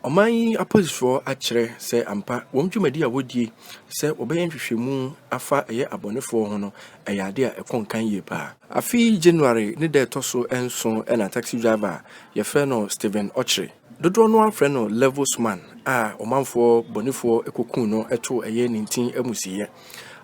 Ɔman yi apolisifoɔ akyerɛ sɛ ampa wɔn dwumadi a wɔdie sɛ wɔbɛyɛ nhwehwɛmu afa ɛyɛ abɔnefoɔ ho no, ɛyɛ adeɛ a ɛkɔ nkan yie paa. Afe January ne da ɛtɔ so 7 ɛna taxi driver a yɛfrɛ no Stephen Ɔkyere, dodoɔ no afrɛ no Levels Man, a ɔmanfoɔ bɔnefoɔ kɔkuu no to ɛyɛ ne ntin amusieɛ.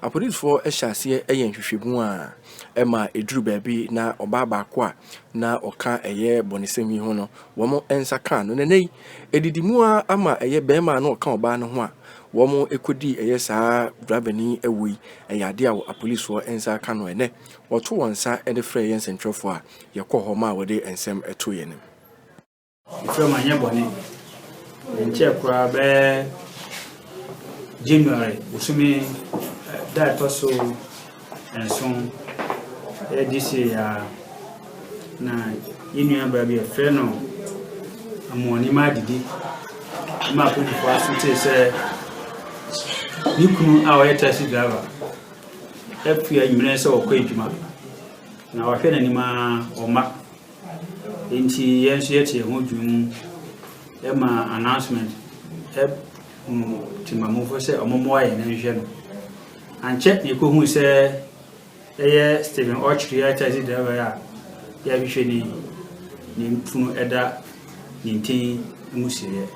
Apolisifoɔ hyɛ aseɛ ɛyɛ nhwehwɛmu a ɛma ɛduru baabi na ɔbaa baako a na ɔka ɛyɛ bɔnesɛm yi ho no, wɔn nsa kaa no. Nɛnɛ yi ɛdidi mu a ama ɛyɛ bɛrima a na ɔka ɔbaa no ho a wɔn kɔdi ɛyɛ saa driver ni ɛwɔ yi, ɛyɛ adeɛ a apolisifoɔ nsa aka no. Ɛnɛ wɔto wɔn nsa de frɛ yɛn nsɛntwerɛfoɔ a yɛkɔ hɔ ma a wɔde nsɛm ɛto yɛn anim. Ɛfrɛ mu anyɛ bɔne. Nkyɛɛ koraa, bɛyɛ January bosome da a ɛtɔ so 7, ɛyɛ this year a, na yɛn nua baa bi a yɛfrɛ no Amoanima Adidi ma apolisifoɔ aso tee sɛ ne kunu a ɔyɛ taxi driver afiri anwummerɛ sɛ ɔkɔ adwuma na wahwɛ n'anim a ɔma. Nti yɛn nso yɛte yɛn ho dwene mu ɛma announcement ɛhu temamufo sɛ ɔmo mmoa yɛn na nhwɛ no. Ankyɛ na yɛkɔhuu sɛ ɛyɛ Stephen Ɔkyere a taxi driver a yɛahwehwɛ ne funu ɛda ne ntin mu sieɛ.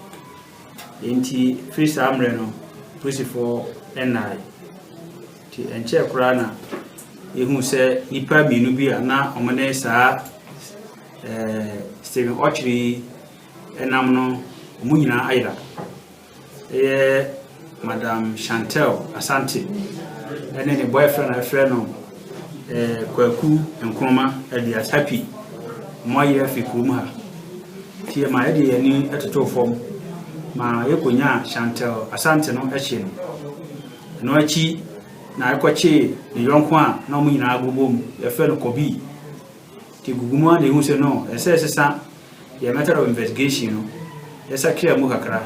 Nti firi saa mmerɛ no, polisifoɔ ɛnnae. Nti ɛnkyɛɛ koraa na yɛhuu sɛ nnipa mmienu bi a na ɔmo ne saa Stephen Ɔkyere yi ɛnam no, ɔmo nyinaa ayera. Ɛyɛ Madam Chantel Asante ɛne ne boyfriend a yɛfrɛ no Kwaku Nkrumah alias Happy. Ɔmo ayera afiri kurom ha. Nti yɛma yɛde yɛn ani totoo fam ma yɛkɔnyaa Chantel Asante no akyi no. Ɛno akyi na yɛkɔkyee ne yɔnko a na ɔmo nyinaa bobɔ mu, yɛfrɛ no Kɔbii. Nti gugu mu a na yɛhu sɛ no ɛsɛ ɛsesa yɛ method of investigation no, yɛsakra mu kakra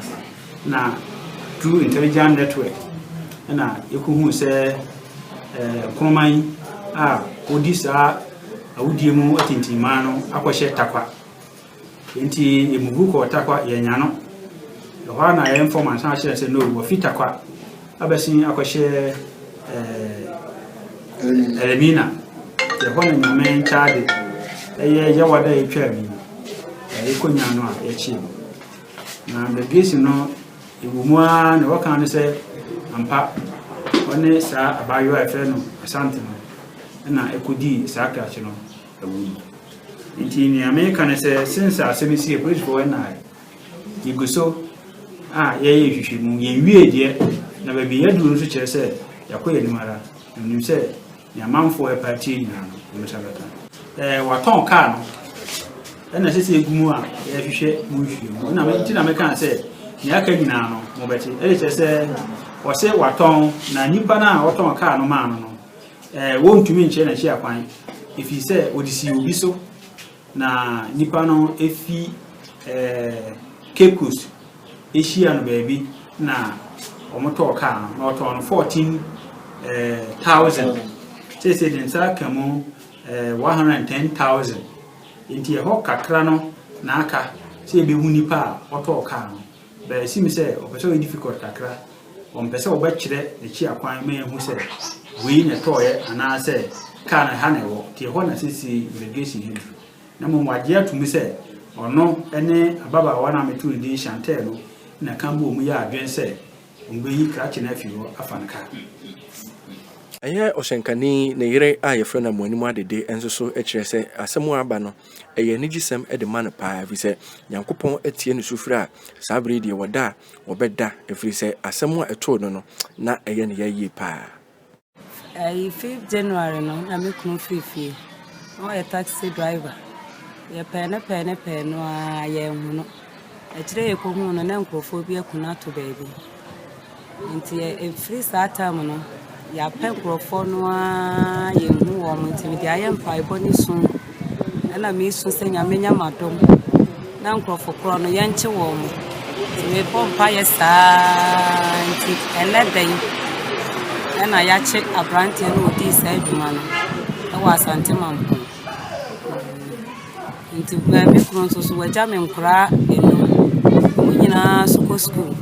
na through intelligence network ɛna yɛkɔhu sɛ Nkrumah yi a ɔdi saa awudie mu atintimmaa no akɔhyɛ Takwa. Nti yɛmuvu kɔɔ Takwa, yɛnya no. Ɛhɔ a na yɛn informant san kyerɛ sɛ no, wafi Takwa abɛsen akɔhyɛ Elmina. Ɛhɔ na Nyame nkyɛade ɛyɛ Yawada a yɛtwaa mu yi, yɛkɔnya no a yɛkyee no. Na investigation no ɛwɔ mu ara na wɔka no sɛ ampa ɔne saa abaayewa a yɛfrɛ no Asante no ɛna ɛkɔdii saa krakye no awu no. Nti nea meka ne sɛ, since asɛm si, apolisifoɔ ɛnae, yɛgu so a yɛyɛ nhwehwɛmu. Yɛnwie deɛ, na baabi yɛaduru nso kyerɛ sɛ yɛakɔ yɛn anim ara. Na menim sɛ nea amanfoɔ ɛpa tie nyinaa no, wɔn nsa bɛka. Watɔn kaa no ɛna ɛsɛ sɛ egu mu a yɛhwehwɛ mu nhwehwɛmu. Ɛna nti na meka sɛ nea aka nyinaa no mobɛte. Ɛde kyerɛ sɛ ɔsɛ watɔn, na nipa no a ɔtɔn kaa no maa no, wɔntumi nkyerɛ n'akyi akwan, ɛfiri sɛ ɔde si obi so na nipa no efi Cape Coast ehyia no baabi na wɔtɔɔ kaa no, na ɔtɔn no 14,000. Seesei de nsa aka mu 110,000. Nti ɛhɔ kakra no na aka sɛ ebehu nipa a ɔtɔɔ kaa no. Bɛsi mi sɛ ɔpɛ sɛ ɔyɛ difficult kakra, ɔmpɛ sɛ ɔbɛkyerɛ n'akyi akwan ma ehu sɛ wei na ɛtɔɔyɛ anaasɛ kaa no ha na ɛwɔ. Nti ɛhɔ na seesei investigation yɛ duru. Na mmom wagye ato mu sɛ ɔno ne ababaawa no a meto ne din Chantel no na ka bɔ mu yɛ adwene sɛ ɔmbɛyi krakye no afi hɔ afa no kaa. Ɛyɛ ɔhyɛnkani ne yere a yɛfrɛ no Amoanim Adede nso so kyerɛ sɛ asɛm a aba no, ɛyɛ anigyesɛm de ma no paa, ɛfiri sɛ Nyankopɔn atie ne sufrɛ a saa bere yi deɛ wɔda a wɔbɛda, ɛfiri sɛ asɛm a ɛtoo no na ɛyɛ ne yɛ yie paa. Ɛyi 5 January no na me kunu firi fie na ɔyɛ taxi driver. Yɛpɛɛ no pɛɛ no pɛɛ no a yɛnhu no. Akyire yɛkɔhuu no na nkurɔfoɔ bi aku no ato baabi. Nti ɛfiri saa time no, yɛapɛ nkurɔfoɔ no a yɛnhu wɔn. Nti mede ayɛ mpaebɔ ne su ɛna mesu sɛ Nyame nya m'adom na nkurɔfo korɔ no yɛnkye wɔn. Nti mebɔ mpaeɛ saa, nti ɛnɛ da yi ɛna yɛakye aberanteɛ no a ɔdii saa adwuma no ɛwɔ Asante Mampɔn. Nti me kunu nso so wagya me nkoraa enum. Wɔn nyinaa so. sukuu.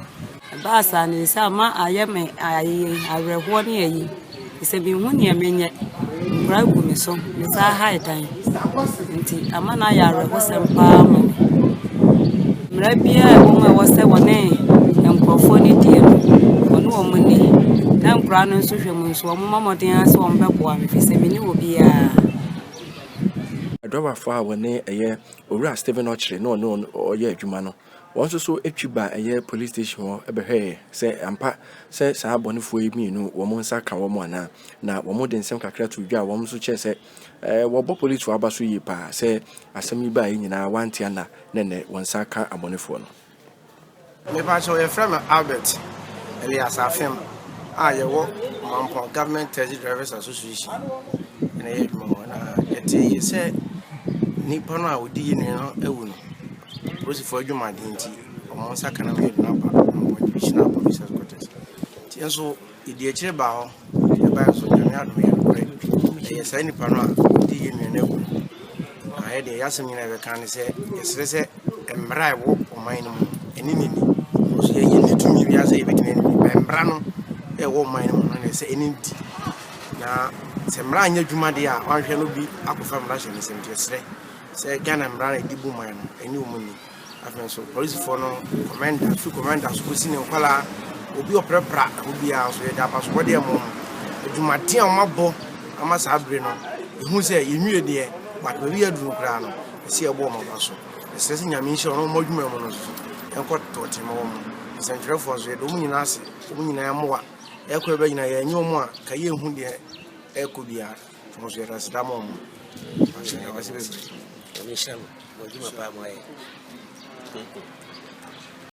Ɛbaa saa no, seesei ama ayɛ me ayeye, awerɛhoɔ ne ayi. Sɛ menhu neɛ menyɛ, nkwadaa gu me so, mesan hae dan. Nti ama no ayɛ awerɛhosɛm paa ma me. Mmara biara a ɛwɔ mu a ɛwɔ sɛ wɔne nkurɔfoɔ no die no, wɔne wɔn nni. Na nkwadaa no nso hwɛ mu nso, wɔmmɔ mmɔden ara sɛ wɔbɛboa me ɛfiri sɛ menni obiara. Adrɔbafoɔ a wɔne ɛyɛ Owura Stephen Ɔkyere na ɔne ɔyɛ adwuma no, wɔn nso so twi ba ɛyɛ police station hɔ bɛhwɛɛ sɛ ampa sɛ saa abɔnefoɔ yi mmienu wɔn nsa ka wɔn anaa. Na wɔde nsɛm kakra to dwa a wɔn nso kyerɛ sɛ wɔbɔ polisifoɔ aba so yie paa sɛ asɛm yi baeɛ nyinaa wɔante anna na ɛnnɛ wɔn nsa aka abɔnefoɔ no. Mepakyɛw yɛfrɛ me Albert Elias Afem a yɛwɔ Mampong Government Taxi Drivers Association na ɛyɛ adwuma wɔ na yɛte yɛ sɛ nipa no a ɔdi yɛ nua no awu no polisifoɔ adwumaden nti wɔn nsa ka na meyɛ no aba Mampong Divisional Police Headquarters nti nso Yɛdi akyire baa hɔ, yɛbaeɛ nso Nyame adom yɛ nokorɛ, ɛyɛ saa nipa no a ɔdi yɛn nua no awu no. Na yɛ deɛ yɛasɛm nyinaa yɛbɛka ne sɛ yɛsrɛ sɛ mmara a ɛwɔ ɔman no mu ɛne ne ni. Nso yɛ yɛnni tumi biara sɛ yɛbɛtumi ɛne bi, mmara no ɛwɔ ɔman no mu no na ɛsɛ ɛne di. Na sɛ mmara anyɛ adwuma deɛ a wanhwɛ no bi akɔfa mmara hyɛ ne nsam nti yɛsrɛ sɛ Ghana mmara no ɛdi bu man no ɛne wɔn ni. Afei nso polisifoɔ no kɔmɛnda fi kɔmɛnda so kɔsi ne nkwadaa obi ɔprapra ɛhɔ biara nso yɛde abasobɔdeɛ ma wɔn. Adwumaden a wɔabɔ ama saa bere no yɛhu sɛ yɛnwie deɛ but baabi yɛaduru no koraa no ɛsɛ yɛbɔ wɔn aba so. Ɛsɛ sɛ Nyame nhyira wɔn na wɔn adwuma mu no nso so ɛnkɔ tɔɔte ma wɔn. Nsɛntwerɛfoɔ nso yɛde wɔn nyinaa ase wɔn nyinaa mmoa ɛkɔ ɛbɛ nyinaa yɛanyɛ wɔn a ka yɛnhu deɛ ɛkɔ biara. Wɔn nso yɛde aseda ma wɔn. Yɛda ase bebree. Nyame nhyira mo. Mo adwuma paa mo ayɛ.